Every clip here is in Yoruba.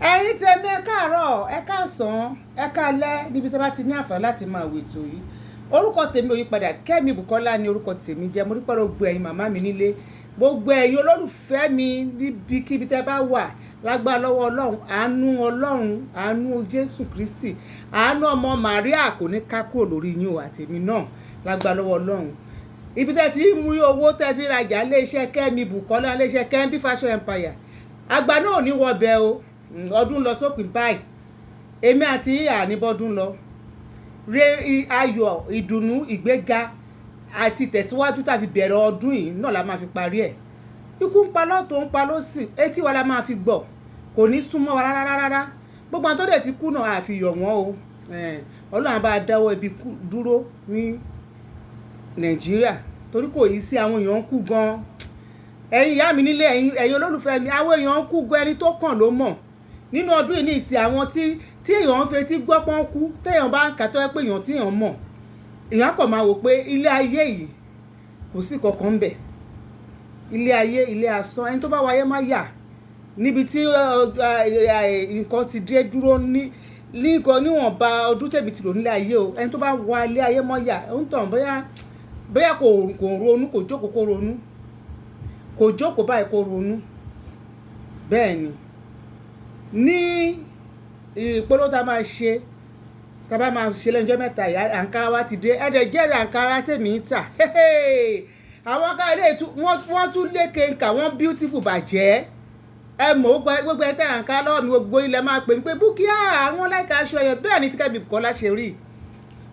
Ẹ̀yin tèmi, ẹ káàárọ̀, ẹ káàsán, ẹ káalẹ́ níbi tí a bá ti ní àǹfààní láti máa wò ètò yìí. Orúkọ tèmi ò yípadà, Kẹ́mi Bùkọ́lá ni orúkọ tèmi jẹ́. Mo dúpẹ́ lọ́wọ́ gbogbo ẹ̀yin màmá mi nílé, gbogbo ẹ̀yin olólùfẹ́ mi níbikíbi tẹ́ bá wà. Lágbára lọ́wọ́ Ọlọ́run, àánú Ọlọ́run, àánú Jésù Kristi, àánú ọmọ Màríà kò ní ká kúrò lórí yín o, àtèmi náà, lágbára lọ́wọ́ Ọlọ́run. Ibi tẹ́ ti ń rí owó tẹ́ fi rajà ilé iṣẹ́ Kẹ́mi Bùkọ́lá, ilé iṣẹ́ Kẹ́mi Fashion Empire, àgbà náà ò ní wọ bẹ́ẹ̀ o. Ọdún lọ sópin báyìí, èmi àti àníbọ́dún lọ re ayọ̀, ìdùnnú, ìgbéga àti ìtẹ̀síwájú tá a fi bẹ̀rẹ̀ ọdún yìí náà la máa fi parí ẹ̀. Ikú ń pa lọ́tọ̀, ń pa lọ́sì, etí wa la máa fi gbọ́, kò ní súnmọ́ wa rárá rárá. Gbogbo àwọn tó dẹ̀ ti kú náà, àfi yọ̀ wọ́n o. Ọlọ́run á bá dáwọ́ ibi dúró ní Nàìjíríà, torí kò yí sí, àwọn èèyàn ń kú gan. Ẹ̀yin ìyá mi nílé, ẹ̀yin olólùfẹ́ mi, àwọn èèyàn ń kú gan, ẹni tó kàn ló mọ̀. Nínú ọdún yìí ní ìsìn, àwọn tí èèyàn ń fetí gbọ́ pọ́n kú, téèyàn bá ń kà tó yẹ pé èèyàn tí èèyàn mọ̀, èèyàn kàn máa wò pé ilé ayé yìí, kò sí kankan ń bẹ̀. Ilé ayé, ilé asán. Ẹni tó bá wáyé má yà níbi tí nǹkan ti dé dúró ní nǹkan níwọ̀nba ọdún tèmi ti lò nílé ayé o. Ẹni tó bá wá ilé ayé mọ́ yà, ó ń tàn bóyá kò ronú, kò jókòó kó ronú, kò jókòó báyìí kó ronú. Bẹ́ẹ̀ ni, ní ìpolówó tá a máa ṣe, tá a bá máa ṣe lẹ́nu ọjọ́ mẹ́ta yìí, àǹkárá wa ti dé. Ẹ̀ẹ́dẹ̀ jẹ́rìí àǹkárá tèmi ń tà. Àwọn àǹkárá ilé wọ́n tún lékè nkà, wọ́n beautiful bàjẹ́. Ẹ mọ̀ gbogbo ẹ tẹ́ àǹkárá lọ́wọ́ mi, gbogbo ilẹ̀ máa pè mí pé Búkíá, àwọn láìka aṣọ yẹn. Bẹ́ẹ̀ ni tí Kẹ́mi Bùkọ́lá ṣe rí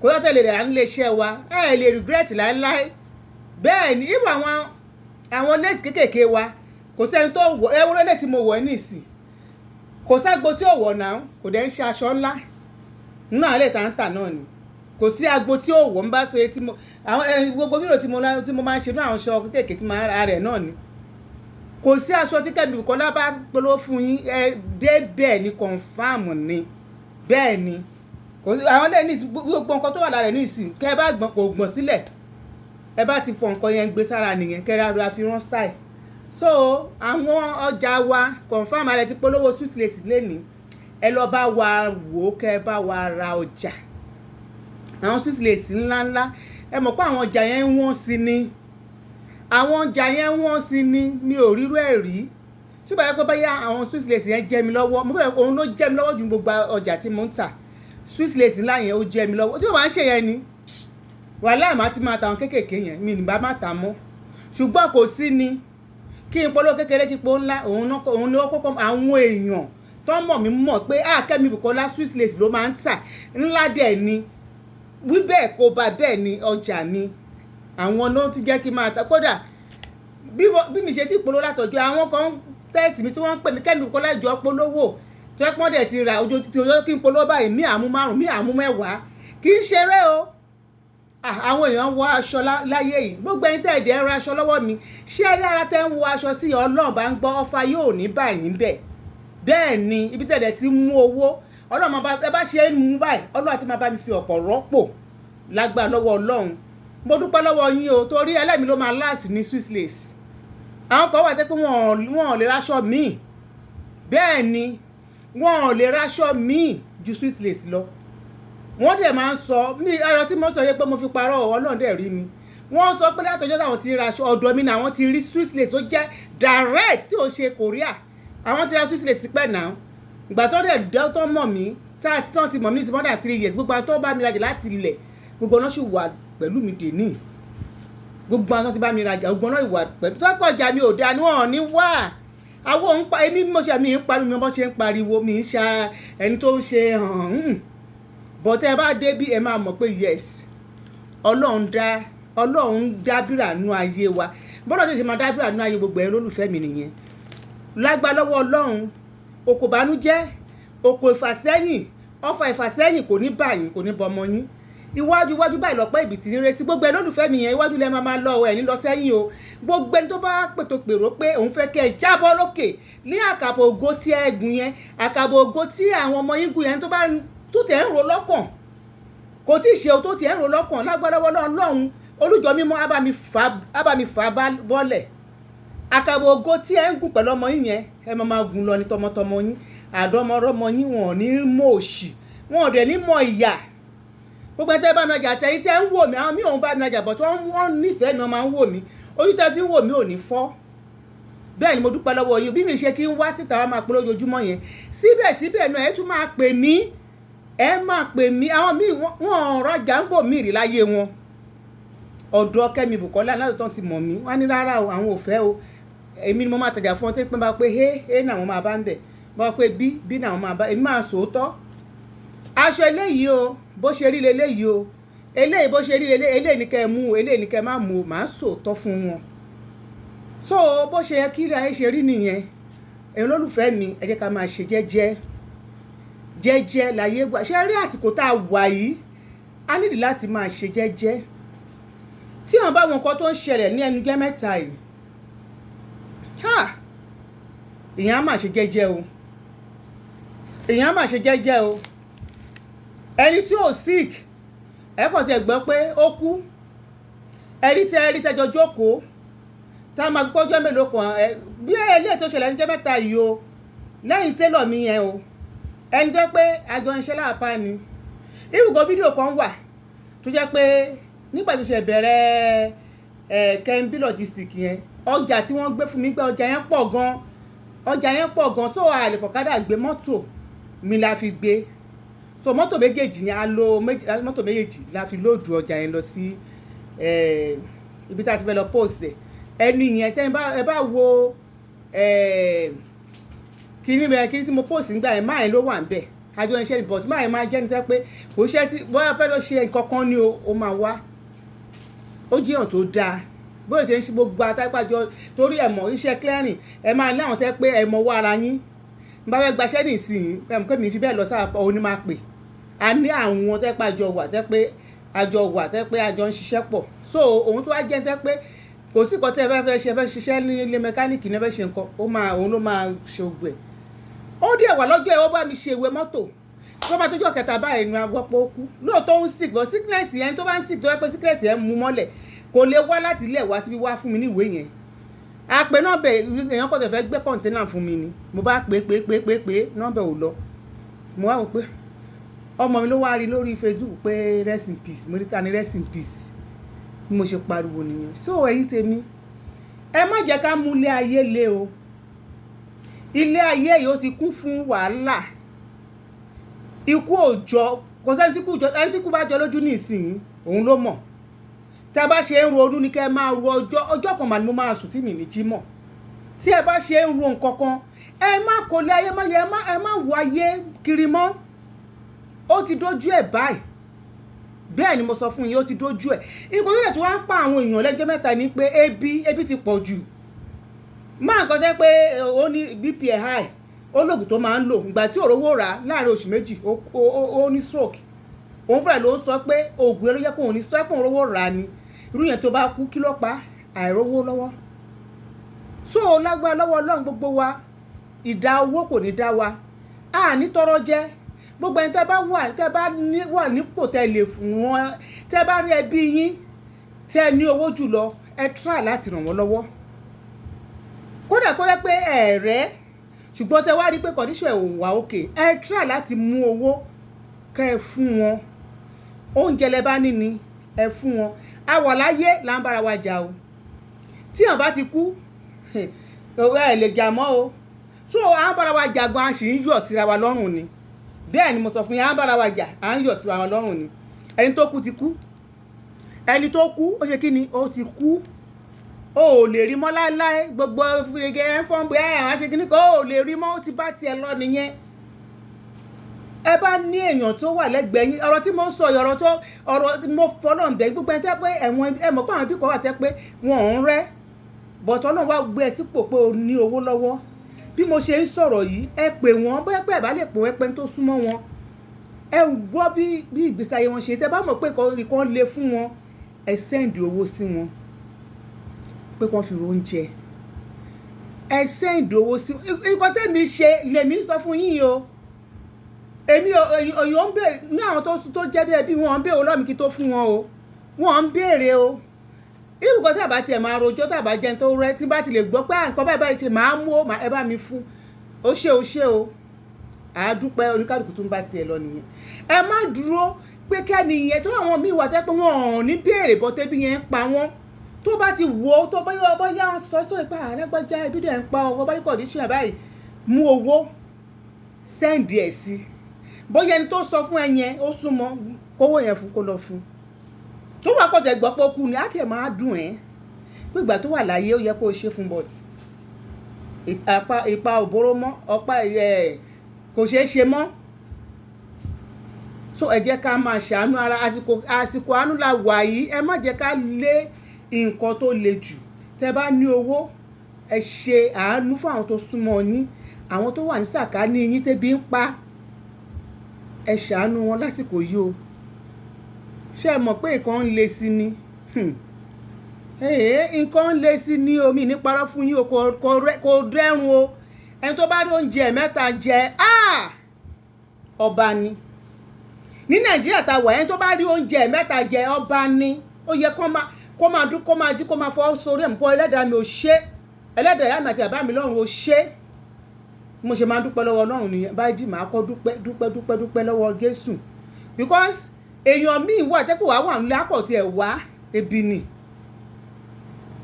kó tó tẹ̀lé rẹ̀ à ń lè ṣẹ́ wa, ẹ lè regret láéláé. Bẹ́ẹ̀ ni ìwọ àwọn lace kéékèèké wa, kò sẹ́ni tó wọ̀ ẹ wọ́n lé tí mo wọ̀ ẹ́ nìsín, kò ságbo tí ò wọ̀ náà, kò dẹ̀ ń ṣe aṣọ ńlá nínú àwọn ilé ìtàǹtà náà ni. Kò sí agbo tí ò wọ̀ ń bá ṣe tí mo àwọn gbogbo fídíò tí mo máa ń ṣe ní àwọn aṣọ kéékèèké tí máa ń ra rẹ̀ náà ni. Kò sí aṣọ tí Kẹ́mi Bùkọ́lá bá polówó fún yín, ẹ dé bẹ́ẹ̀ ni, confirm ni. Bẹ́ẹ̀ ni, kò sí àwọn ilé ní gbogbo nǹkan tó wà lára ẹ̀ ní ìsìn, kẹ́ ẹ bá gbọ̀n, kò gbọ̀n sílẹ̀, ẹ bá ti fọ nǹkan yẹn gbé sára nìyẹn, kẹ́ ẹ rárá fi rán style. So àwọn ọjà wa confirm rẹ ti polówó sweet lace lénìí. Ẹ lọ bá wa wò ó, kẹ́ ẹ bá wa ra ọjà àwọn sweet lace ńláńlá. Ẹ mọ̀ pé àwọn ọjà yẹn wọ́n sí ni, àwọn ọjà yẹn wọ́n sí ni, mi ò rírú ẹ̀ rí. Tí ó bá yẹ pé báyà àwọn sweet lace yẹn jẹ́ mi lọ́wọ́, mo fẹ́ òun ló jẹ́ mi lọ́wọ́ ju gbogbo ọjà tí mo ń tà. Sweet lace ńlá yẹn, ó jẹ́ mi lọ́wọ́. Tí ó bá ń ṣe yẹn ni wàhálà, má ti máa ta àwọn kéékèèké yẹn, mi ní bá má ta mọ́. Ṣùgbọ́n kò sí ni kí n polówó kékeré, kí n polówó ńlá, òun ló kọ́kọ́ àwọn èèyàn tó mọ̀ mí mọ̀ pé ah, Kẹ́mi Bùkọ́lá, sweet lace ló máa ń tà, ńlá dẹ̀ ni. Wí bẹ́ẹ̀ kó bá bẹ́ẹ̀ ni ọjà mi, àwọn ló ti jẹ́ kí n máa ta. Kódà bí mi ṣe ti polówó látọjọ́, àwọn kan tẹ́sì mi tí wọ́n ń pè mí, "Kẹ́mi Bùkọ́lá, ìjọ polówó," tó ẹ́ pọ́n dẹ̀ ti ra ojú tí ojú kí n polówó báyìí, mí àmú 5, mí àmú 10. Kì í ṣeré o. Àwọn èèyàn wọ aṣọ láyé yìí. Gbogbo ẹni tẹ́ ẹ̀dẹ̀ ń ra aṣọ lọ́wọ́ mi, ṣé ẹ rí ara tẹ́ ń wọ aṣọ sí, Ọlọ́run bá ń gbọ́, ọfà yóò ní báyìí ń bẹ̀. Bẹ́ẹ̀ ni, ibi tẹ́ ẹ̀dẹ̀ ti mú owó, Ọlọ́run bá ẹ bá ṣe é mú báyìí, Ọlọ́run àti máa bá mi fi ọ̀pọ̀ rọ́pò lágbára lọ́wọ́ Ọlọ́run. Mo dúpẹ́ lọ́wọ́ yín o, torí ẹlẹ́mìí ló máa láàsì ní swiss lace. Àwọn kan wà tẹ́ pé wọ́n ò lè ráṣọ míì. Bẹ́ẹ̀ ni, wọ́n ò lè ráṣọ míì ju swiss lace lọ. Wọ́n dẹ̀ máa ń sọ mí ẹ̀rọ tí mo sọ yẹ pé mo fi parọ́, Ọlọ́run dẹ̀ rí mi. Wọ́n sọ pé látọjọ́ táwọn ti ra aṣọ ọ̀dọ̀ mi ni àwọn ti rí swiss lace tó jẹ́ direct, tí ò ṣe Korea. Àwọn ti ra swiss lace pẹ́ náà. Ìgbà tó dẹ̀ dẹ́ tó mọ̀ mí, tá a ti mọ̀ mí ní more than 3 years, gbogbo àwọn tó bá mi rajà láti ilẹ̀, gbogbo ọ̀nà sì wà pẹ̀lú mi dèní. Gbogbo àwọn tó ti bá mi rajà, gbogbo ọ̀nà ìwà pẹ̀lú tó pọ̀ jà mi ò dáa ni wọ́n ò ní wá. Àwọn òun pa èmi, mo ṣe mi ń pariwo, mi bọ́ ṣe ń pariwo, mi ń ṣa ẹni tó ń ṣe hàn. But tẹ́ ẹ bá dé bí, ẹ máa mọ̀ pé yes, Ọlọ́run dábìrà nú ayé wa. Bọ́lá tó ṣe máa dábìrà nú ayé gbogbo ẹ̀ lólùfẹ́ mi nìyẹn. Lágbá lọ́wọ́ Ọlọ́run, òkò bánújẹ́, òkò ìfàsẹ́yìn, ọfà ìfàsẹ́yìn kò ní bà yín, kò ní bọmọ yín. Iwájú iwájú báyìí lọ́pẹ́ ìbí tí ń re sí gbogbo ẹ lólùfẹ́ mi yẹn. Iwájú lẹ máa máa lọ, ẹ̀ ní lọ sẹ́yìn o. Gbogbo ẹni tó bá pètò pèrò pé òun fẹ́ kẹ́ ẹ jábọ́ lókè ní àkàbọ̀ ògo tí ẹ gùn yẹn, àkàbọ̀ ògo tí àwọn ọmọ yín gùn yẹn, tó bá tó tẹ̀ ń ro lọ́kàn, kò tí ì ṣe o, tó tẹ̀ ń ro lọ́kàn, lágbára Ọlọ́run, olùjọ mímọ́ á bá mi fà bọ́lẹ̀. Àkàbọ̀ ògo tí ẹ ń gùn pẹ̀lú ọmọ yín yẹn, ẹ máa máa gùn lọ ní tọmọtọmọ yín. Àdọ́mọdọ́mọ yín, wọn ò ní mọ̀ òṣì, wọn ò dẹ̀ ní mọ̀ ìyà. Gbogbo ẹni tẹ́ bá mi rajà, àtẹ̀yin tẹ́ ń wò mí, àwọn míì ò ń bá mi rajà bọ̀ tí wọ́n nífẹ̀ẹ́ mi, wọ́n máa ń wò mí. Ojú tẹ́ fi ń wò mí ò ní fọ́. Bẹ́ẹ̀ ni, mo dúpẹ́ lọ́wọ́ yín. Bí mi ṣe kí ń wá síta wá máa polówó ojoojúmọ́ yẹn, síbẹ̀síbẹ̀ náà, ẹ tún máa pè mí, ẹ máa pè mí. Àwọn míì, wọ́n rajà ń bò mí rí láyé wọn. Ọ̀dọ̀ Kẹ́mi Bùkọ́lá láti tán ti mọ̀ mí, wọ́n á ní rárá o, àwọn ò fẹ́ o. Èmi ni mo máa tajà fún wọn. Tí pé bá pé hé hé náà, wọ́n máa bá ń bẹ̀ bá pé bí bí náà, wọ́n máa bá èmi máa sòótọ́. Aṣọ eléyìí o, bó ṣe rí leléyìí o, eléyìí bó ṣe rí leléyìí, eléyìí ni kẹ́ ẹ mú o, eléyìí ni kẹ́ ẹ má mú o, màá sòótọ́ fún wọn. So bó ṣe yẹ kí ayé ṣe rí nìyẹn. Ẹ̀yin olólùfẹ́ mi, ẹ jẹ́ ká máa ṣe jẹ́jẹ́ jẹ́jẹ́ láyé gbà. Ṣé rí àsìkò tá a wà yìí, a nídìí láti máa ṣe jẹ́jẹ́. Tí àwọn bá wọn nǹkan tó ń ṣẹlẹ̀ ní ẹnu jẹ́ mẹ́ta yìí, ha, èèyàn á máa ṣe jẹ́jẹ́ o, èèyàn á máa ṣe jẹ́jẹ́ o. Ẹni tí ò sick, ẹ kàn ti gbọ́ pé ó kú. Ẹni tí ẹ rí tẹjọ jókòó tá a máa gbọ́jọ́ mélòó kan ẹ, bí eléyìí tó ṣẹlẹ̀ ní jẹ́ mẹ́ta yìí o, lẹ́yìn télọ̀ mi yẹn o, ẹni tó pé àjọ iṣẹ́ láàpá ni. Ibùkún fídíò kan wà tó jẹ́ pé nígbà tó ṣe bẹ̀rẹ̀ ẹ̀ Kẹ́ńbí Logistics yẹn, ọjà tí wọ́n gbé fún mi gbé, ọjà yẹn pọ̀ gan, ọjà yẹn pọ̀ gan. So a lè fọ̀kadà gbé, mọ́tò mi la fi gbé. So mọ́tò méjèèjì yẹn, a lo mọ́tò méjèèjì la fi load ọjà yẹn lọ sí ibi tá a ti fẹ́ lọ post ẹ̀. Ẹni yẹn, tẹ́ni bá ẹ bá wo kíní bẹ́ẹ̀, kíní tí mo post nígbà yẹn, máa yẹn ló wà ń bẹ̀. Àjọ iṣẹ́ ni, but máa yẹn máa jẹ́ ní tẹ́ pé kò ṣe tí bóyá fẹ́ lọ ṣe nǹkan kan ni o, ó máa wá. Ó jíyàn tó dáa bóyá ṣe ń ṣe gbogbo àtàpàjọ torí ẹ̀ mọ̀ iṣẹ́ clearing. Ẹ máa ní àwọn tẹ́ pé ẹ mọ̀ wá ara yín. N bá fẹ́ gbaṣẹ́ nísìnyí, ẹ mọ̀ pé mi fi bẹ́ẹ̀ lọ sáà, òun ni máa pè. A ní àwọn tẹ́ pé àjọ wà, tẹ́ pé àjọ wà, tẹ́ pé àjọ ń ṣiṣẹ́ pọ̀. So òun tó wá jẹ́ tẹ́ pé kò sí nǹkan tẹ́ ẹ fẹ́ ṣe, fẹ́ ṣiṣẹ́ ní ilé mẹkáníìkì ní, ẹ fẹ́ ṣe nǹkan, ó máa, òun ló máa ṣe gbogbo ẹ̀. Ó dẹ̀ wà lọ́jọ́ ẹ̀, ó bá mi ṣe ìwé mọ́tò. Tó bá tójú ọ̀kẹta báyìí ni a gbọ́ pé ó kú. Lóòótọ́ ó ń sick, but sickness yẹn, tó bá ń sick, tó yẹ pé sickness yẹn mú mọ́lẹ̀, kò lè wá láti ilé wá síbí wá fún mi ní ìwé yẹn. A pè nọ́mbà èèyàn kò tẹ̀ fẹ́ gbé container fún mi ni. Mo bá pè pè pè pè pè, nọ́mbà ò lọ. Mo wá wò pé ọmọ mi ló wá rí lórí Facebook pé rest in peace. Mo ní, ta ni rest in peace? Bí mo ṣe pariwo nìyẹn. So ẹ̀yin tèmi, ẹ má jẹ́ ká mú ilé ayé le o. Ilé ayé yìí, ó ti kún fún wàhálà. Ikú òjọ kò sẹ́ni tí kú jọ. Ẹni tí kú bá jọ lójú nísìnyí, òun ló mọ̀. Tẹ́ bá ṣe ń ronú ni kẹ́ ẹ máa ro ọjọ́ ọjọ́ kan mà ní mo máa sùn tí mi ní jí mọ̀. Tí ẹ bá ṣe ń ro nǹkan kan, ẹ má kò lé ayé má yẹ, ẹ má wo ayé kiri mọ́. Ó ti dójú ẹ̀ báyìí. Bẹ́ẹ̀ ni mo sọ fún yín, ó ti dójú ẹ̀. Nǹkan tó dẹ̀ tó wá ń pa àwọn èèyàn lẹ́jọ́ mẹ́ta ni pé ebi, ebi ti pọ̀ jù. Máa nǹkan tẹ́ pé ó ní BP ẹ̀ high, ó lóògùn tó máa ń lò. Ìgbà tí òrówó rà á, láàrin oṣù 2, ó ní stroke. Òun fúnra ló ń sọ pé oògùn ẹ ló yẹ kó òun ní stroke, òun rówó rà á ni. Irú yẹn tó bá kú, kí ló pa? Àìrówó lọ́wọ́. So lágbára lọ́wọ́ Ọlọ́run, gbogbo wa, ìdá owó kò ní dá wa, a ní tọrọ jẹ. Gbogbo ẹni tẹ́ bá wà, tẹ́ bá wà nípò tẹ́ lè fún wọn, tẹ́ bá rí ẹbí yín tẹ́ ní owó jùlọ, ẹ try láti ràn wọ́n lọ́wọ́. Kódà kó yẹ pé ẹ̀rẹ́, ṣùgbọ́n tẹ́ wá rí pé condition ẹ̀ ò wà òkè, ẹ try láti mú owó kẹ́ ẹ fún wọn. Oúnjẹ lẹ bá ní ni ẹ fún wọn. A wà láyé là ń bára wa jà o. Tí àwọn bá ti kú, ẹ lè jà mọ́ o. So à ń bára wa jà gan, a sì ń yọ̀ síra wa lọ́rùn ni. Bẹ́ẹ̀ ni mo sọ fún yín, à ń bára wa jà, à ń yọ̀ síra wa lọ́rùn ni. Ẹni tó kú ti kú. Ẹni tó kú, ó ṣe kí ni, ó ti kú. O ò lè rí mọ́ láéláé. Gbogbo fúrege ẹ ń fọ́n bóyá ẹ̀ wá ṣe kí ni kò ó lè rí mọ́, ó ti bá tiẹ̀ lọ nìyẹn. Ẹ bá ní èèyàn tó wà lẹ́gbẹ̀ẹ́ yín, ọ̀rọ̀ tí mo ń sọ yìí, ọ̀rọ̀ tó ọ̀rọ̀ mo fọlọ́ ń bẹ̀ gbogbo ẹni tẹ́ pé ẹ̀wọ̀n, ẹ mọ̀ pé àwọn ẹbí kan wà tẹ́ pé wọ́n ò ń rẹ́ bọ̀tọ̀ náà wá gbé ẹ sípò pé o ní owó lọ́wọ́. Bí mo ṣe ń sọ̀rọ̀ yìí, ẹ pè wọ́n. Bóyá pé ẹ bá lè pè wọ́n, ẹ pé tó súnmọ́ wọn, ẹ gbọ́ bí ìgbésí ayé wọn ṣe. Tẹ́ bá mọ̀ pé nǹkan le fún wọn, ẹ send owó sí wọn pé kí wọ́n fi oúnjẹ. Ẹ send owó sí. Nǹkan tẹ́mi ṣe lèmi sọ fún yín o. Èmi èèyàn ń béèrè ní àwọn tó jẹ́ bí ẹbí wọn ń béèrè lọ́mí kí tó fún wọn o. Wọ́n ń béèrè o. Irú nǹkan tí àbá tiẹ̀ máa rojọ́, tí àbá jẹun tó rẹ́, tí bá ti lè gbọ́ pé nǹkan báyìí báyìí ṣe, máa mú ó, ẹ bá mi fún. Ó ṣe, ó ṣe o. Àádúpẹ́, oníkálukú tó ń bá tiẹ̀ lọ nìyẹn. Ẹ má dúró pé kẹ́ni yẹn tó àwọn míì wà tẹ́ pé wọ́n ò ní béèrè bọ́ tẹ́bí yẹn ń pa wọ́n. Tó bá ti wò ó, tó bá yọ ọbọ̀ yá sọ sórí pé àrẹ́gbẹ́já ibi dẹ̀ ń pa ọkọ̀ bá ní condition báyìí, mú owó send ẹ̀ sí. Bóyá ẹni tó sọ fún ẹ yẹn ó súnmọ́, kówó yẹn fún kó lọ fún. Tó wà kọjá gbọ́ pé ó kú ni, á kẹ̀ máa dùn ẹ́ pé ìgbà tó wà láyé ó yẹ kó o ṣe fún, but ipa òbóró mọ́ ọ̀pá ẹ̀ kò ṣeé ṣe mọ́. So ẹ jẹ́ ká máa ṣàánú ara. Àsìkò àánú la wà yìí. Ẹ má jẹ́ ká lé nǹkan tó le jù. Tẹ́ bá ní owó, ẹ ṣe àánú fún àwọn tó súnmọ́ yín, àwọn tó wà ní sàkání yín tẹ́bí ń pa. Ẹ ṣàánú wọn lásìkò yìí o. Ṣé ẹ mọ̀ pé nǹkan ń le sí ni? Nǹkan ń le sí ni o. Mi ní parọ́ fún yín o, kò dẹ́rùn o. Ẹni tó bá rí oúnjẹ mẹ́ta jẹ, ọba ni. Ní Nàìjíríà ta wà, ẹni tó bá rí oúnjẹ mẹ́ta jẹ, ọba ni. Ó yẹ kó máa dún, kó máa jí, kó máa fọwọ́ sórí ẹ̀ ń bọ́. Ẹlẹ́dàá mi ò ṣe, ẹlẹ́dàá ìyá mi àti bàbá mi lọ́run ò ṣe. Mo ṣe máa ń dúpẹ́ lọ́wọ́ Ọlọ́run nìyẹn. Báyìí jí màá kọ́ dúpẹ́, dúpẹ́, dúpẹ́, dúpẹ́ lọ́wọ́ Jésù, because èèyàn míì wà tẹ́pọ̀ wá wà nílé akọ̀tì ẹ̀ wá, ebi ni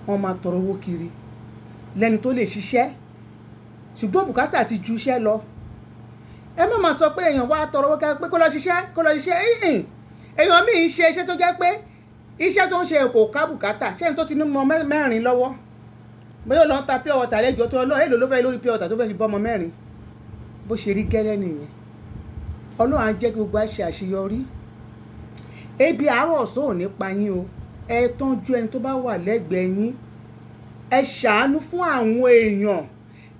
wọ́n máa tọrọ owó kiri lẹ́ni tó lè ṣiṣẹ́, ṣùgbọ́n bùkátà ti ju iṣẹ́ lọ. Ẹ má máa sọ pé èèyàn wá tọrọ owó pé kó lọ ṣiṣẹ́, kó lọ ṣiṣẹ́. Èèyàn míì ń ṣe iṣẹ́ tó jẹ́ pé iṣẹ́ tó ń ṣe kò ká bùkátà. Ṣé ẹni tó ti ní mọ mẹ́rin lọ́wọ́, bóyá ó lọ ń ta pure water lẹ́jọ́ tó lọ, èlò ló fẹ́ lórí pure water tó fẹ́ fi bọ́ ọmọ mẹ́rin? Bó ṣe rí gẹ́lẹ́ nìyẹn. Ọlọ́run á jẹ́ kí gbogbo á ṣe àṣeyọrí. Ebi àárọ̀ ọ̀sán ò ní pa yín o. Ẹ tọ́jú ẹni tó bá wà lẹ́gbẹ̀ẹ́ yín. Ẹ ṣàánú fún àwọn èèyàn.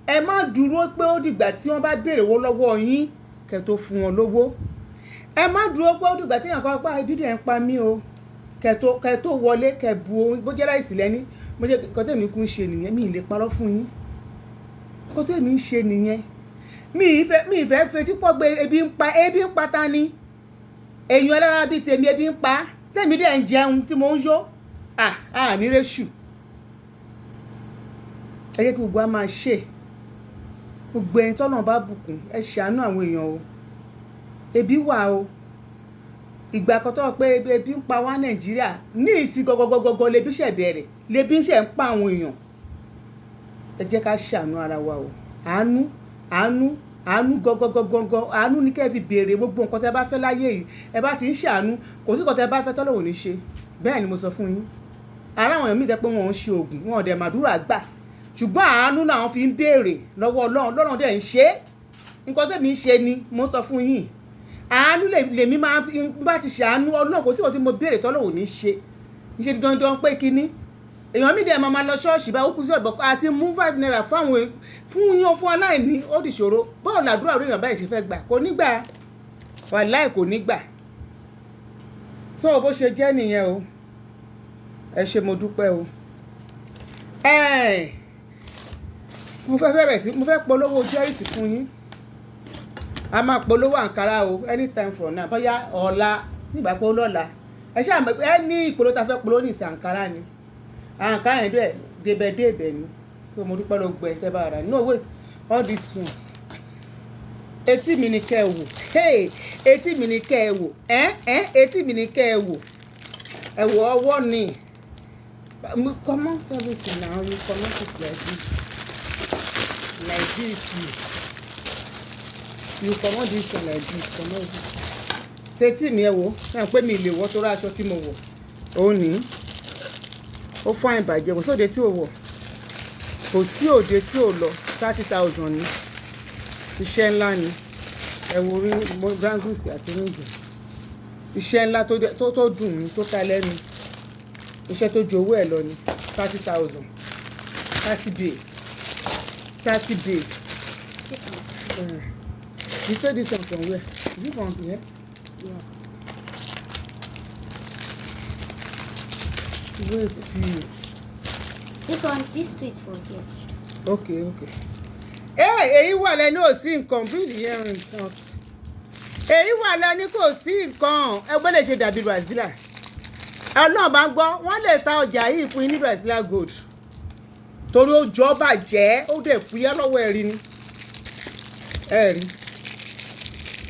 Ẹ má dúró pé ó dìgbà tí wọ́n bá béèrè owó lọ́wọ́ yín kẹ́ tó fún wọn lówó. Ẹ má dúró pé ó dìgbà tí èèyàn kan pa ebi dẹ̀ ń pa mí o kẹ́ tó wọlé kẹ́ bu ohun, bó jẹ́ rice lẹ́ní, bó jẹ́ nǹkan tèmi kún ṣe nìyẹn. Mi ì lè parọ́ fún yín, nǹkan tèmi ń ṣe nìyẹn. Mi ì fẹ́ fetí pọ̀ pé ebi ń pa. Ebi ń pa ta ni? Èèyàn ẹlẹ́ra bíi tèmi, ebi ń pa tèmi dẹ̀ ń jẹun tí mo ń yó à ní réṣù. Ẹ jẹ́ kí gbogbo wa máa ṣe. Gbogbo ẹni tọ́lọ́run bá bùkún, ẹ ṣàánú àwọn èèyàn o. Ebi wà o. Ìgbà kan tó wọ pé ebi ń pa wá Nàìjíríà, ní ìsìn gọgọgọgọ lebi ṣẹ̀ bẹ̀rẹ̀, lebi ṣẹ̀ ń pa àwọn èèyàn. Ẹ jẹ́ ká ṣàánú ara wa o. Àánú, àánú, àánú gọgọgọgọgọ. Àánú ní kẹ́ ẹ fi béèrè gbogbo nǹkan tẹ́ bá fẹ́ láyé yìí. Ẹ bá ti ń ṣàánú, kò sí nǹkan tẹ́ bá fẹ́ tọ́lọ́run ò ní ṣe. Bẹ́ẹ̀ ni mo sọ fún yín. Ara àwọn èèyàn míì tẹ́ pé wọn ò ń ṣe oògùn, wọn ò dẹ̀ màdúrà gbà, ṣùgbọ́n àánú náà fi ń béèrè lọ́wọ́ Ọlọ́run. Ọlọ́run dẹ̀ ń ṣe é. Nǹkan tẹ́mi ń ṣe ni mo sọ fún yín. Àánú lèmi máa ń bá ti ṣàánú Ọlọ́run. Kò sí nǹkan tí mo béèrè tọ́lọ́run ò ní ṣe. Ń ṣe dandan pé kinní èèyàn mi dẹ̀ máa lọ ṣọ́ọ̀ṣì bá ó kú sí ọ̀bọ̀ àti mú ₦5 fáwọn fún yan fún aláìní, ó di ṣòro. Báwo làdúrà orí èèyàn báyìí ṣe fẹ́ gbà? Kò ní gbà, wàláì kò ní gbà. So bó ṣe jẹ́ nìyẹn o. Ẹ ṣé, mo dúpẹ́ o. Mo fẹ́ bẹ̀rẹ̀ sí mo fẹ́ polówó jẹ́rìsì fún yín. A máa polówó àǹkárá o anytime from now, bóyá ọ̀la nígbà pé ó lọ́la. Ẹ ṣáà mọ̀ ẹ ní ìpolówó tá a fẹ́ polówó ní ìsìn, àǹkárá ni. Àǹkárá yẹn dẹ̀ débẹ̀ débẹ̀ ni. So mo dúpẹ́ lọ́gbọ̀ ẹ̀ tẹ́ bá rà. No, wait, all these ones, etí mi ni kẹ́ ẹ wò. Hey, etí mi ni kẹ́ ẹ wò. Ẹ́ ẹ́, etí mi ni kẹ́ ẹ wò. Ẹ wò, ọwọ́ ni. Comot everything now. You comot it like this, like this. You comot this one like this, comot this. Tẹ́tí mi, ẹ wò ẹ pé mi lè wọ́ torí aṣọ tí mo wọ̀ ó ní ó fún àìbàjẹ́. Kò sóde tí ò wọ̀, kò sí òde tí ò lọ. 30,000 ní, iṣẹ́ ńlá ni. Ẹ wo rí bangles àti ring, iṣẹ́ ńlá tó dùn ní, tó ta lẹ́nu, iṣẹ́ tó ju owó ẹ̀ lọ ní. 30,000, 30 bay, 30 bay. You say this one from where? Is it from here? Yeah. Wait, see. This one, this two is for here. Okay. Ẹ èyí wà lẹ́nu, ò sí nǹkan. Bring the earring out. Èyí wà lẹ́nu, kò sí nǹkan. Ẹgbẹ́ lè ṣe dàbí Brazilian. Ọlọ́run bá ń gbọ́, wọ́n lè ta ọjà yìí fún yín ní Brazilian gold torí ó jọ bàjẹ́, ó dẹ̀ fúyẹ́ lọ́wọ́. Ẹ̀rí ni, ẹ̀rí.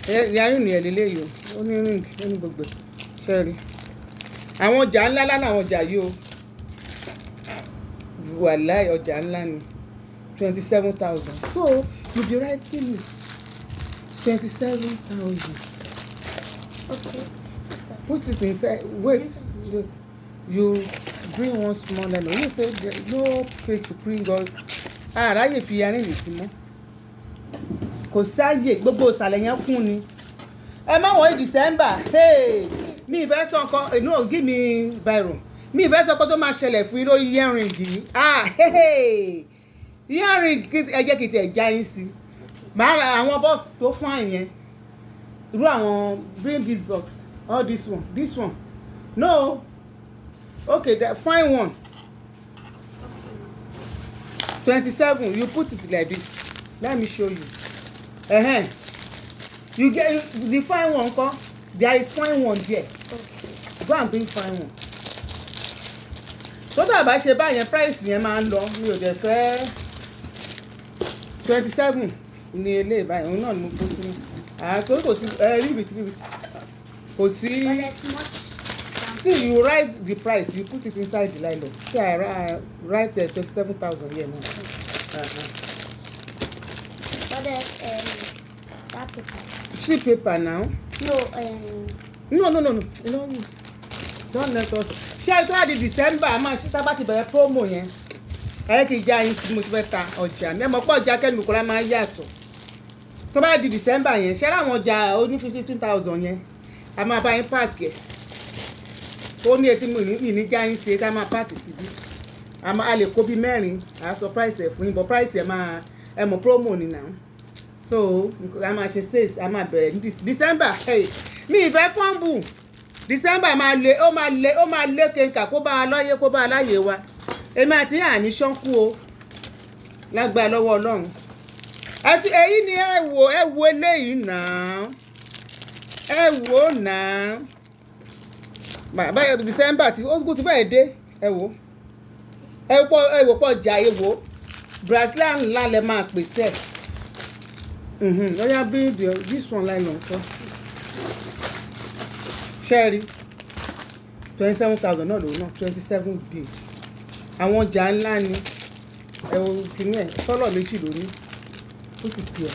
Earring ẹ̀ lélẹ́yìí o. Ó ní ring, ó ní gbogbo ẹ̀. Ṣé ẹ rí? Àwọn ọjà ńlá ńlá làwọn ọjà yìí o. Wàláì, ọjà ńlá ni. 27,000. So you be writing it. 27,000. Okay. What's that? Put it inside. Wait, wait. You bring one small nylon. You say there no space to bring all. Àráyè fi earring sí mọ́. Kò sáàyè, gbogbo ìsàlẹ̀ yẹn kún ni. Ẹ má wọ̀nyí December. Hey! Mi ì fẹ́ sọ nǹkan, no, give me biro. Mi ì fẹ́ sọ nǹkan tó máa ṣẹlẹ̀ fún yín lórí earring yìí. Ah, hey! Earring, ẹ jẹ́ kí n tiẹ̀ já yín sí. Màá ra àwọn box tó fine yẹn. Irú àwọn, bring this box, all this one, this one. No. Okay, the fine one. 27, you put it like this. Let me show you. You get the fine one ńkọ́? There is fine one there. Okay. Go and bring fine one. Tó dà bá ṣe báyẹn, price yẹn máa ń lọ. Mi ò dẹ̀ fẹ́. 27 ní eléyìí báyìí, òun náà ni mo kó sínú. Àtò kò sí ẹ, leave it, leave it. Kò sí. But there's much down. See, you write the price, you put it inside the nylon. See, I write 27,000 here now. But there's that paper. See paper now. No, No. Don't let us. Ṣé ẹ tó wá di December, a máa ṣe tá a bá ti bẹ̀rẹ̀ promo yẹn. Ẹ kì í já yín sí, mo ti fẹ́ ta ọjà mi. Ẹ mọ̀ pé ọjà Kẹ́mi Bùkọ́lá máa ń yàtọ̀. Tó bá di December yẹn, ṣé láwọn ọjà oní 15,000 yẹn, a máa bá yín pack ẹ̀. Ó ní etí mi ní já yín sí ká máa pack síbí. A lè kó bí mẹ́rin, à á sọ price ẹ̀ fún yín, but price ẹ̀ máa ẹ mọ̀, promo ni now. So a máa ṣe sales, a máa bẹ̀rẹ̀ ní December. Hey, mi ì fẹ́ fumble. December máa le, ó máa le, ó máa lé kenka kó bá a lọ́yé, kó bá a láyé wa. Èmi àti àní ṣánkú o, lágbára lọ́wọ́ Ọlọ́run. Àti èyí ni ẹ wò, ẹ wo eléyìí náà, ẹ wò náà. Bàbá, December tí ó ti fẹ́ẹ̀ dé, ẹ wò, ẹ pọ̀, ẹ wò pọ̀ jà, ẹ wò bracelet ńlá lẹ máa pèsè ẹ̀. Oya, bring this one nylon kọ́. Ṣẹ́ẹ̀rí 27,000 náà lòun náà, 27 bíi àwọn ọjà ńlá ni. Ẹ wo kìíní ẹ̀, colour méjì ló ní. Ó ti pè ọ́,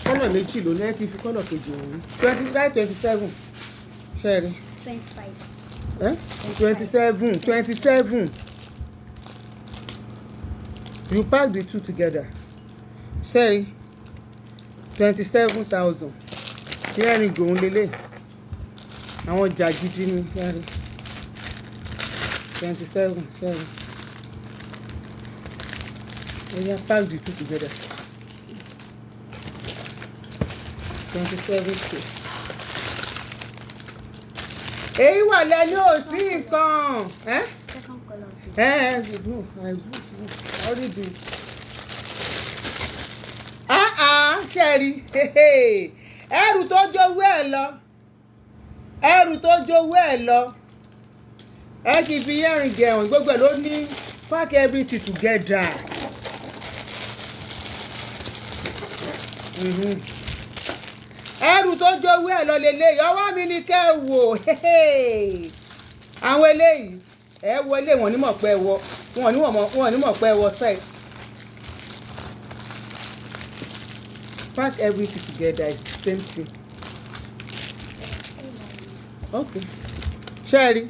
colour méjì ló ní. Ẹ kì í fi colour kejì òun. 29, 27, ṣẹ́ẹ̀rí. 25. 27, 27. You pack the two together. Ṣẹ́ẹ̀rí, 27,000. Earring òun lélẹ̀, àwọn ọjà gidi ni. Ṣẹ́ẹ̀rí, 27. Ṣẹ́ẹ̀rí, oya, pack the two together. 27K. Èyí wà lẹ́nu, ò sí nǹkan. Eh? Second color of this. Eh, no, I already do. Ah ah, ṣe rí ẹrù tó jowó ẹ lọ, ẹrù tó jowó ẹ lọ. Ẹ kì í fi earring gẹ̀hùn, gbogbo ẹ̀ ló ní. Pack everything together. Ẹrù tó jowó ẹ lọ lélẹ́yìí, ọwọ́ mi ni kẹ́ ẹ wò. Àwọn eléyìí, ẹ wọ ilé wọn ní mọ̀ pé ẹ wọ wọn ní mọ̀ pé ẹ wọ set. Pack everything together, it's the same thing. Okay, ṣé ẹ rí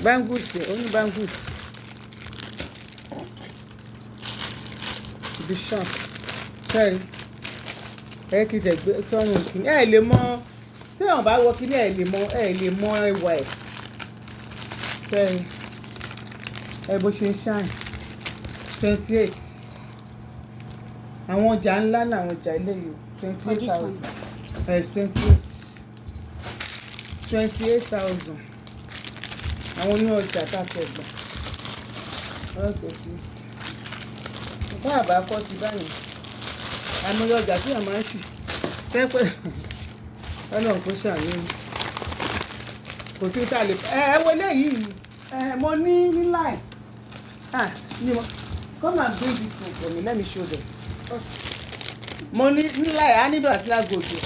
bangles? Ó ní bangles, be sharp. Ṣé ẹ rí? Ẹ kì í tẹ̀ gbé sọ́run kìíní, ẹ lè mọ téèyàn bá wọ kíní, ẹ lè mọ, ẹ lè mọ ẹwà ẹ. Ṣé ẹ rí ẹ bó ṣe ń shine? 28. Àwọn ọjà ńlá làwọn ọjà eléyìí o. Twenty For eight this thousand. one. Yes, 28, 28,000. Àwọn oní ọjà tá a fẹ́ gbà, 128. Bá a bá kọ́ sí báyìí, àmọ́ ọjà tí èèyàn máa ń ṣì pẹ́pẹ́. Ọlọ́run kò ṣàánú, kò sí tá a lè ẹ wo eléyìí. Ẹ mo ní ní line. Ah, ní mo, come and bring this one for me, let me show them. Mo ní ńlá ẹ̀ á ní Brazilian gold o.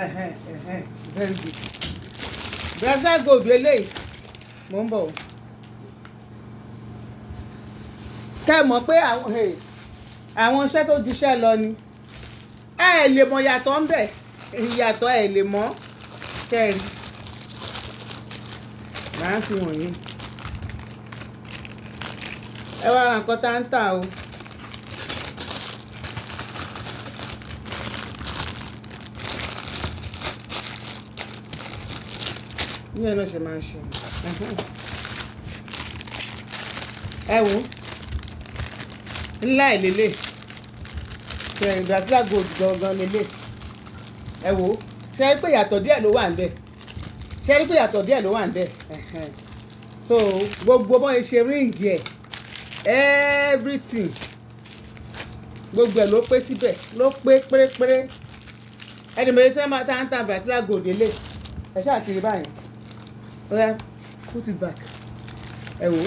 Ẹ̀hẹ̀n, ẹ̀hẹ̀n, very good. Brazilian gold eléyìí, mo ń bọ̀ o. Kẹ́ ẹ mọ̀ pé àwọn, hey, àwọn iṣẹ́ tó juṣẹ́ lọ ni. Ẹ lè mọ ìyàtọ̀ ń bẹ̀, ìyàtọ̀ ẹ lè mọ̀. Kẹ́ ẹ rí. Màá fi wọ̀nyí. Ẹ wá ra nǹkan tá ń tà o. Bí ẹ náà ṣe máa ń ṣe. Ẹ wo ńlá ẹ̀ lélẹ̀. Ṣé Brazilian gold gangan lélẹ̀. Ẹ wo, ṣé ẹ rí pé ìyàtọ̀ díẹ̀ ló wà níbẹ̀? Ṣé ẹ rí pé ìyàtọ̀ díẹ̀ ló wà níbẹ̀? Ẹ̀hẹ̀n. So gbogbo bọ́n ṣe ring ẹ̀, everything, gbogbo ẹ̀ ló pé síbẹ̀, ló pé pérépéré. Ẹni mọ̀ tí wọ́n máa ń ta Brazilian gold lélẹ̀. Ẹ ṣáà ti rí báyìí. Oya, put it back. Ẹ wo,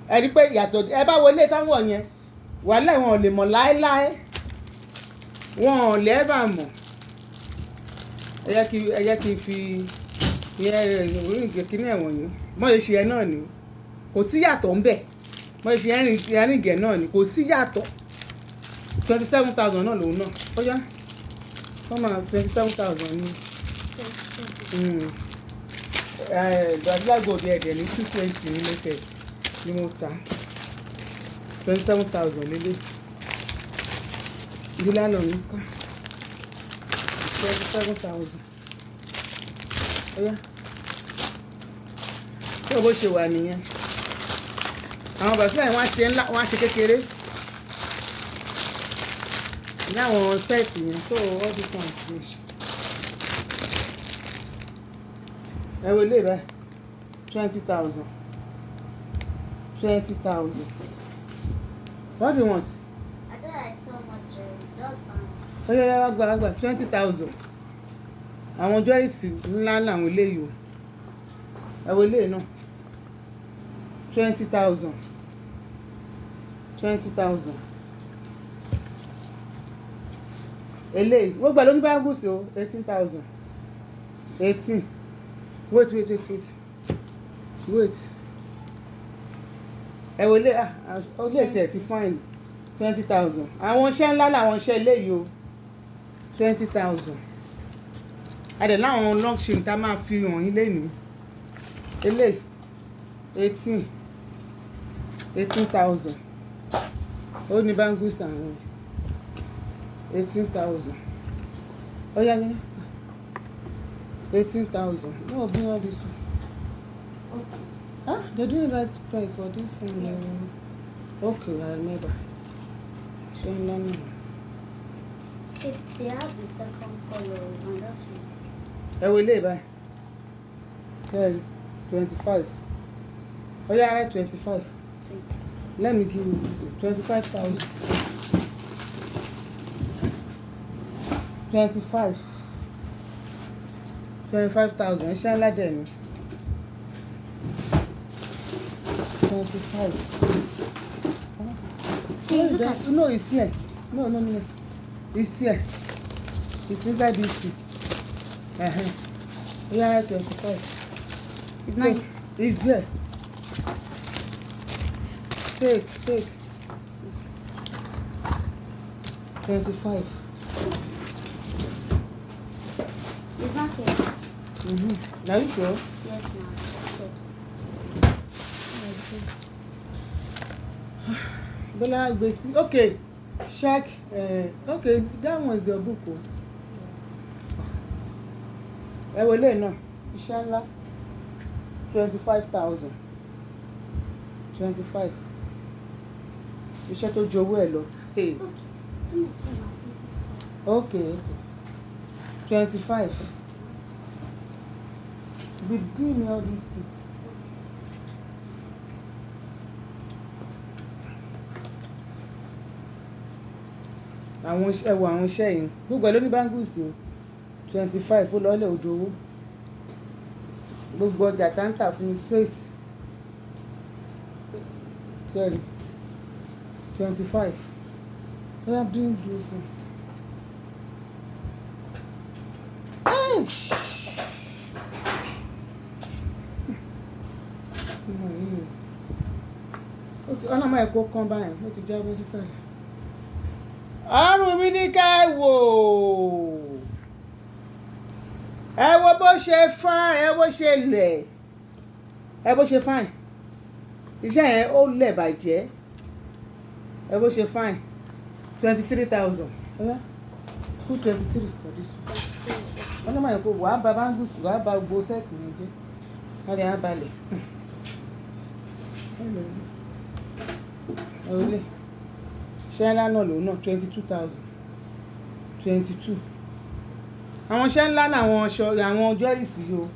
ẹ rí pé ìyàtọ̀ ẹ bá wọlé táwọn yẹn, wàhálà wọn ò lè mọ̀ láéláé. Wọn ò lè ever mọ̀. Ẹ jẹ́ kí n fi ìyẹn ring kíní ẹ̀wọ̀n yìí. Bọ́n ṣe ṣe ẹ náà ni. Kò sí ìyàtọ̀ ń bẹ̀. Bọ́n ṣe ṣe ring ẹ̀ náà ni. Kò sí ìyàtọ̀. 27,000 náà lòun náà. Oya, wọ́n máa 27,000 ni. Brazilian gold ẹ̀dẹ̀ ní 220 ní mo tẹ̀ ní mo ta. 27,000 lélẹ̀. Ìdílé àná mi kọ́. 27,000. Oya. Ṣé o bó ṣe wà nìyẹn? Àwọn Brazilian wọ́n á ṣe ńlá, wọ́n á ṣe kékeré. Ní àwọn set yẹn, so all these ones finish. Ẹ wo eléyìí báyìí, 20,000. 20,000. What do you want? I thought I saw much jewelry. Just bank. Oya, oya, wá gbà, wá gbà, 20,000. Àwọn jewelries ńlá làwọn eléyìí o. Ẹ wo eléyìí náà. 20,000. 20,000. Eléyìí, gbogbo ẹ̀ ló ní bangles o, 18,000. 18. Wait, wait, wait, wait. Wait. Ẹ wo eléyìí, ah, ó lè tiẹ̀ ti fine. 20,000. Àwọn iṣẹ́ ńlá làwọn iṣẹ́ eléyìí o. 20,000. A dẹ̀ láwọn long chain tá a máa fi hàn yín lénìí. Eléyìí, 18. 18,000. Ó ní bangles àwọn. 18,000. Oya, oya. 18,000. No, bring all this one. Okay. Ah, they doing right price for this one. Yes. Okay, I remember. Ṣé ńlá náà? If they have the second color, and just use it. Ẹ wo eléyìí báyìí. Kẹ́rì, 25. Oya, write 25. 20. Let me give you this one. 25,000. 25. 25,000. Iṣẹ́ ńlá dẹ̀ ni. 25. Hey, No, look at no, it's here. No, no, no. It's here. It's inside this thing. Oya, 25. It's So, nice. it's there. Take, take. 25. It's not here. Are you sure? Yes, ma'am. Check it. Bola gbèsè. Okay. Check. Okay, that one is your book o. Ẹ wo eléyìí náà. Iṣẹ́ ńlá. 25,000. 25. Iṣẹ́ tó ju owó ẹ̀ lọ. Hey. Okay. Some of them are beautiful. Okay. 25. Be give me all these things. Àwọn iṣẹ́, ẹ wo àwọn iṣẹ́ yìí. Gbogbo ẹ̀ ló ní bangles o. 25 ó lọ́lẹ̀ odò owó. Gbogbo ọjà tá ń tà fún six. 10. 25. Oya, bring those ones. Hey! Ọmọ yìí o. Ó ti ọlọ́mọ ẹ̀kọ́ kan báyìí, ó ti jábọ́ sísàlẹ̀. Ọrùn mi ní ká ẹ wò. Ẹ wo bó ṣe fine, ẹ bó ṣe lẹ̀. Ẹ bó ṣe fine. Iṣẹ́ yẹn ó lẹ̀ bàjẹ́. Ẹ bó ṣe fine. 23,000. Oya, put 23 for this one. 23. Ọlọ́mọ ẹ̀kọ́ wàá ba bangles, wàá ba gbogbo set mi jẹ́. Láti á balẹ̀. Ẹ ṣẹ́ ńlá náà lòun náà, 22,000. 22. Àwọn iṣẹ́ ńlá làwọn aṣọ, àwọn jewelries yìí o.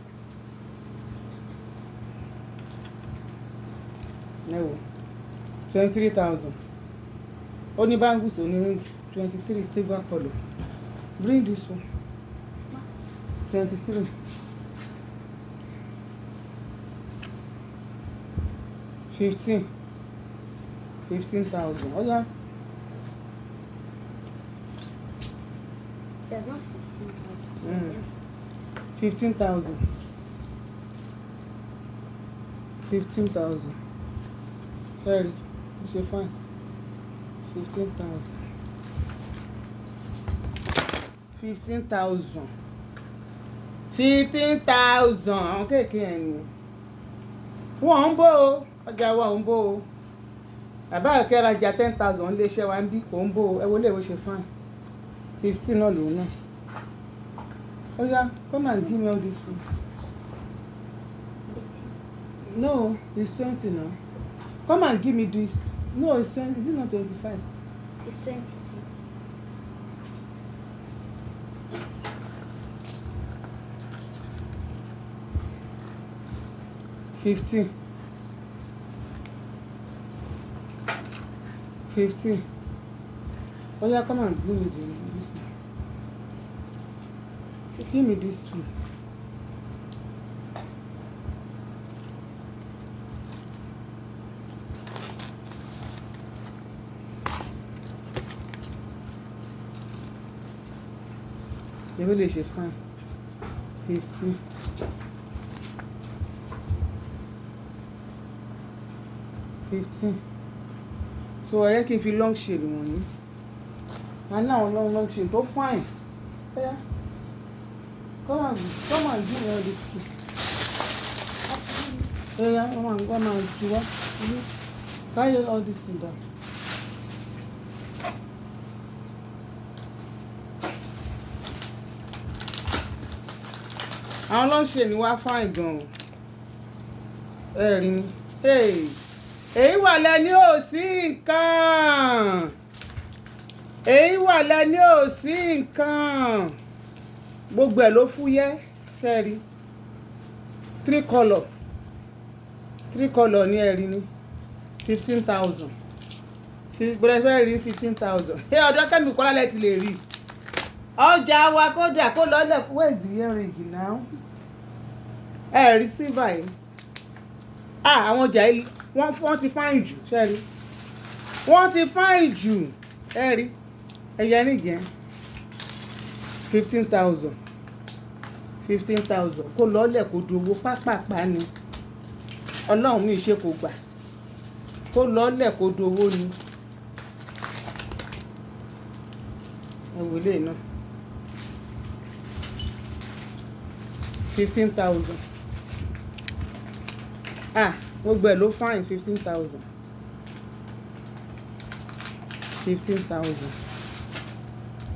Ẹ wò, 23,000. Ó ní bangles, ó ní ring, 23, silver colour. Bring this one. 23. 15. 15,000. Ó yá. There's not 15,000. 15,000. 15,000. Sorry, ó ṣe fine. 15,000. 15,000. 15,000. Àwọn kéèké yẹn ni. Wọ́n ń bó o. Ọjà wa ò ń bó o. Bàbá àkẹ́rajà 10,000 ilé iṣẹ́ wa ń bí kò ń bó o. Ẹ wo ilé ìwé ṣe fine. 15 náà lòun náà. Ó yá, come and give me all these ones. 18. No, it's 20 now. Come and give me this. No, it's 20. Is it not 25? It's 22. 15. 15. Oh yeah, come and give me this one. Give me this two. Ewé lè ṣe fine. 15. 15. So ẹ jẹ́ kí n fi long chain wọ̀nyí. A ní àwọn long long chain tó fine. Oya, come and give me all this two. Oya, wọ́n máa ju wá. Carry all this thing down. Àwọn long chain wá fine gan o. Ẹ rí ni. Hey! Èyí wà lẹ́ni ò sí nǹkan. Èyí wà lẹ́ni ò sí nǹkan. Gbogbo ẹ̀ ló fúyẹ́. Ṣé ẹ rí? Three colour. Three colour ní, ẹ rí ni. 15,000. Gbọ́dọ̀ fẹ́ rí 15,000. Ṣé ọ̀dọ̀ Kẹ́mi Kọ́lá lẹ ti lè rí? Ọjà wa kódà kó lọ́lẹ̀. Where is the earring now? Ẹ rí silver yìí. Ah, àwọn ọjà yìí wọ́n ti fine jù. Ṣé ẹ rí? Wọ́n ti fine jù. Ẹ rí? Ẹyẹ ring yẹn. 15,000. 15,000. Kó lọ́lẹ̀ kó dowó pápápá ni. Ọlọ́run mi ṣe kò gbà. Kó lọ́lẹ̀ kó dowó ni. Ẹ wò eléyìí náà. 15,000. Ah, gbogbo ẹ̀ ló fine, 15,000. 15,000.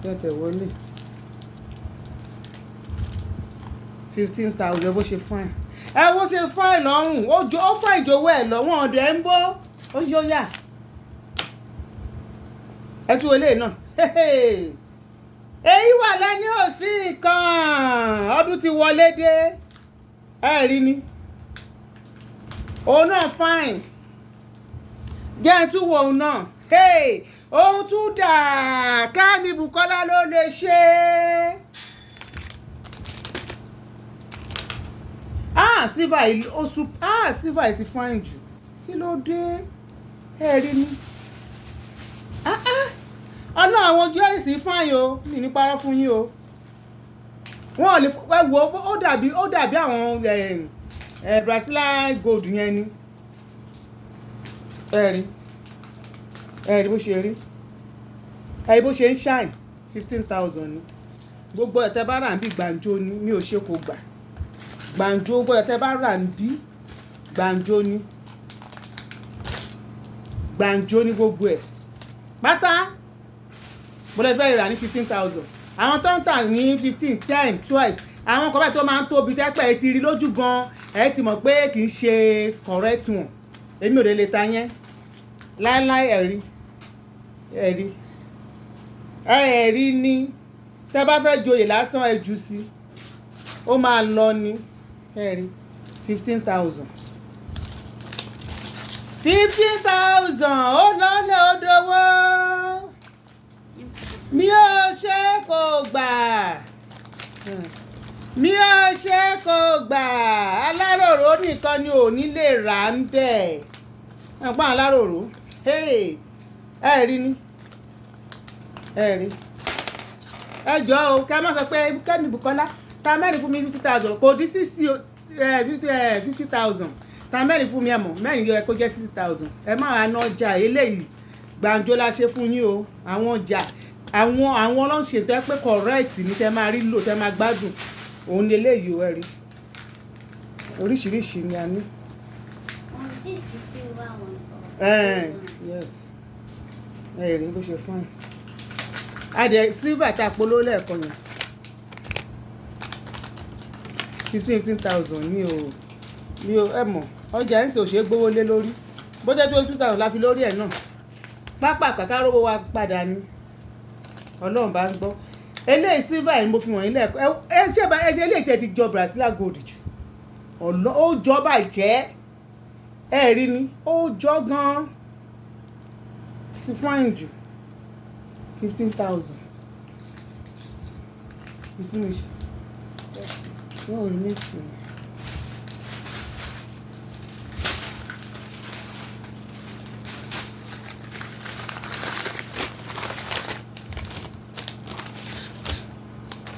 Tẹ̀tẹ̀ wọlé. 15,000, bó ṣe fine. Ẹ bó ṣe fine lọ́rùn, ó jo, ó fine jowó ẹ̀ lọ, wọn ọ̀dẹ̀ ń bó. Ó ṣe ó yà. Ẹ tún wọlé náà. Èyí wà lẹ́ni ò sí nǹkan. Ọdún ti wọlé dé. Ẹ rí ni. Òun náà fine. Jẹ́ ẹ tún wo òun náà. Hey! Òun tún dà. Kẹ́mi Bùkọ́lá ló lè ṣe é. Ah, silver yìí ó sún. Ah, silver yìí ti fine jù. Kí ló dé? Ẹ rí ni. Ah ah! Àwọn jewelries fine o, mi ní parọ́ fún yín o. Wọn ò lè ẹ wo, ó dàbí àwọn Brazilian gold yẹn ni. Ẹ rí, ẹ rí bó ṣe rí, ẹ rí bó ṣe ń shine. 15,000 ni gbogbo ẹ̀. Tẹ́ bá rà ń bí, gbàǹjo ni. Mi ò ṣe kò gbà gbàǹjo. Gbogbo ẹ̀ tẹ́ bá rà ń bí, gbàǹjo ni, gbàǹjo ni gbogbo ẹ̀ pátá. Mo lè fẹ́ rà ní 15,000. Àwọn tó ń tà ní 15, 10, 12, àwọn kan báyìí tó máa ń tóbi tẹ́pẹ́, ẹ ti rí lójú gan, ẹ ti mọ̀ pé kì í ṣe correct one. Èmi ò lè lè ta yẹn láéláé. Ẹ̀rí, ẹ̀rí, ẹ̀rí ni. Tẹ́ bá fẹ́ joyè lásán, ẹ jù sí, ó máa lọ ni. Ẹ̀rí, 15,000, 15,000, ó lọ́lẹ̀, ó dowó. Mi ò ṣe kò gbà, mi ò ṣe kò gbà. Aláròrò nìkan ni ò ní lè rà ń bẹ̀. Ẹ̀ pọ́n aláròrò. Ẹ rí ni, ẹ rí. Ẹ jọ o, kẹ́ ẹ má sọ pé Kẹ́mi Bùkọ́lá ta mẹ́rin fún mi 50,000, kò dín sísí 50,000. Ta mẹ́rin fún mi, ẹ mọ̀ mẹ́rin yẹ kó jẹ́ 60,000. Ẹ má wàá ná ọjà eléyìí. Gbàǹjo la ṣe fún yín o. Àwọn ọjà àwọn ọlọ́ṣẹ̀ tó yẹ pé correct ní tẹ́ máa rí lò, tẹ́ máa gbádùn, òun ni eléyìí o. Ẹ rí, oríṣiríṣi ni a ní. Mom, this is the silver one or gold one? Yes, ẹ rí bó ṣe fine. Adẹ silver tá a polówó lẹ́ẹ̀kan yẹn, 15,000 ní o. Mi ò, ẹ mọ̀ ọjà ẹ̀ ń sè òṣèré gbówó lé lórí. Bó jẹ́ 22,000 la fi lórí ẹ̀ náà, pápá kàkà rówó wa padà ni. Ọlọ́run bá ń gbọ́. Eléyìí silver yìí mo fi wọ̀nyí lẹ́ẹ̀kan. Ẹ ṣé bá ẹ ṣe eléyìí tẹ̀ ti jọ Brazilian gold jù ọ̀nà, ó jọ bàjẹ́. Ẹ rí ni, ó jọ gan-an, ti fine jù. 15,000. Ìsinmi ṣe wọ́n ò rí méjì.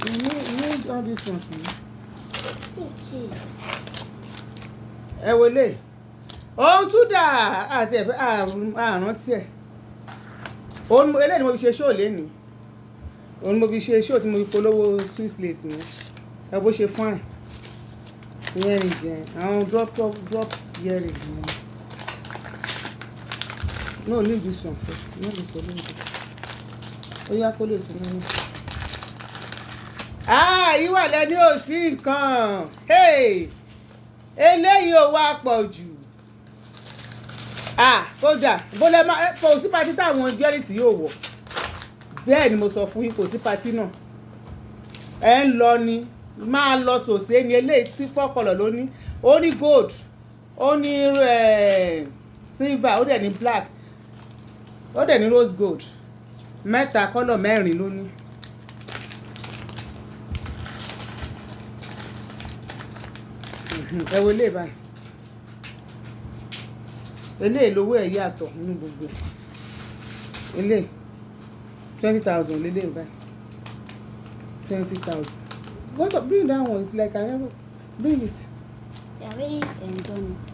You need all these ones ni. Okay. Ẹ wọlé, ohun tún dà àti ẹ̀fẹ́ àrántí ẹ̀. Òun eléyìí ni mo fi ṣe show lénìí. Òun ni mo fi ṣe show tí mo fi polówó Swiss lace yẹn. Ẹ bó ṣe fine. Earring yẹn, àwọn drop drop drop earring yẹn. No, leave this one first. No be polówó. Ó yá, kó lè sí nínú. Ah, ìwà lẹni ò sí nǹkan. Hey! Eléyìí ò wá pọ̀ jù. Ah, kódà bó lẹ máa kò sí party táwọn jewelries yóò wọ̀. Bẹ́ẹ̀ ni mo sọ fún yín, kò sí party náà. Ẹ ń lọ ni, máa lọ sòsé ni. Eléyìí tí four colour ló ní. Ó ní gold, ó ní silver, ó dẹ̀ ní black, ó dẹ̀ ní rose gold. Mẹ́ta colour, mẹ́rin ló ní. Ẹ wo eléyìí báyìí. Eléyìí lówó ẹ̀ yàtọ̀ nínú gbogbo ẹ̀. Eléyìí 20,000 lélẹ́yìí báyìí, 20,000. What, bring that one. It's like I never bring it. They already done it.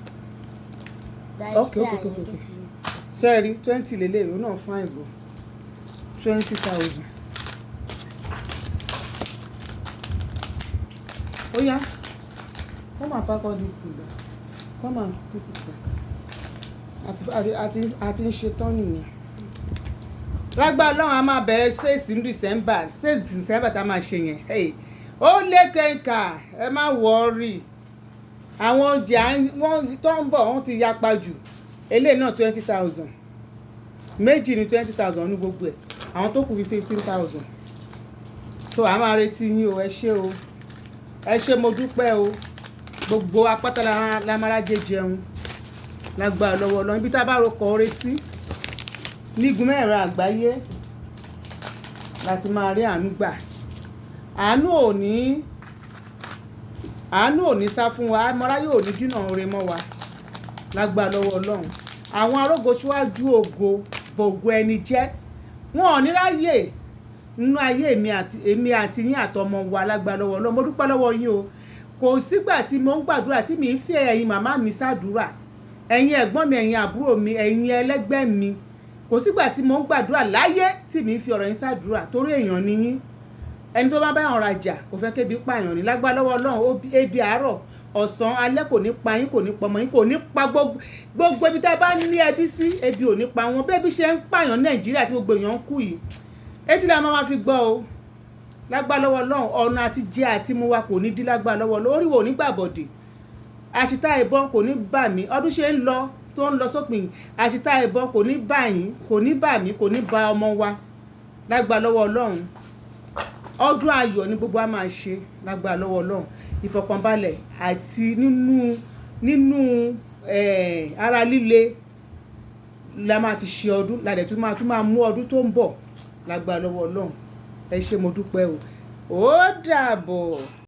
That Okay, is okay, I okay, get okay. to use it. Ṣé ẹ rí, 20 lélẹ́yìí, òun náà fine go. 20,000. Ó yá, come and pack all this thing back. Come and put it back. Àti ń ṣe tán nìyẹn. Lágbára Ọlọ́run, a máa bẹ̀rẹ̀ sales ní December. Sales December tá a máa ṣe yẹn, hey, ó lé kẹ́ńkà. Ẹ má worry, àwọn ọjà wọ́n tó ń bọ̀, wọ́n ti yapa jù. Eléyìí náà 20,000. Méjì ní 20,000 ní gbogbo ẹ̀. Àwọn tó kù fi 15,000. So a máa retí yín o. Ẹ ṣé o, ẹ ṣé, mo dúpẹ́ o. Gbogbo apáta la máa jẹ jẹun lágbára lọ́wọ́ Ọlọ́run. Ibi tá a bá rọkọ̀ oore sí nígun mẹ́rin àgbáyé láti máa rí àánú gbà. Àánú ò ní sá fún wa. Mọ́ra yóò ní dínà oore mọ́ wa lágbára lọ́wọ́ Ọlọ́run. Àwọn arógo síwájú ògo bògo ẹni jẹ́. Wọn ò ní ráyè nínú ayé èmi àti yín àtọmọ wa lágbára lọ́wọ́ Ọlọ́run. Mo dúpẹ́ lọ́wọ́ yín o. Kò sígbà tí mo ń gbàdúrà tí mi ń fi ẹ̀yin màmá mi ṣàdúrà, ẹ̀yin ẹ̀gbọ́n mi, ẹ̀yin àbúrò mi, ẹ̀yin ẹlẹ́gbẹ́ mi. Kò sígbà tí mo ń gbàdúrà láyé tí mi ń fi ọ̀rọ̀ yín ṣàdúrà, torí èèyàn ni yín. Ẹni tó bá bá yàn rajà kò fẹ́ kébi pààyàn ní lágbára lọ́wọ́ Ọlọ́run. Ebi àárọ̀, ọ̀sán, alẹ́ kò ní pa yín, kò ní pa ọmọ yín, kò ní pa gbogbo ibi tẹ́ ẹ bá ní ẹbí sí, ebi ò ní pa wọn. Bẹ́ẹ̀ bí ṣe ń pààyàn Nàìjíríà tí gbogbo èèyàn ń kú yìí, etí la máa fi gbọ́ o. Lágbára lọ́wọ́ Ọlọ́run, ọ̀nà àti jẹ àti mu wa kò ní dí lágbára lọ́wọ́ Ọlọ́run. Orí wo ò ní gbàbọ̀dè, àṣìta ìbọn kò ní bà mí. Ọdún ṣe ń lọ tó ń lọ sópin, àṣìta ìbọn kò ní bà yín, kò ní bà mí, kò ní bà ọmọ wa lágbára lọ́wọ́ Ọlọ́run. Ọdún ayọ̀ ni gbogbo wa máa ṣe lágbára lọ́wọ́ Ọlọ́run. Ìfọ̀kànbalẹ̀ àti nínú ara líle la máa ti ṣe ọdún, la dẹ̀ tún máa mú ọdún tó ń bọ̀ lágbára lọ́wọ́ Ọlọ́run. Ẹ ṣé, mo dúpẹ́ o. Ó dàbọ̀.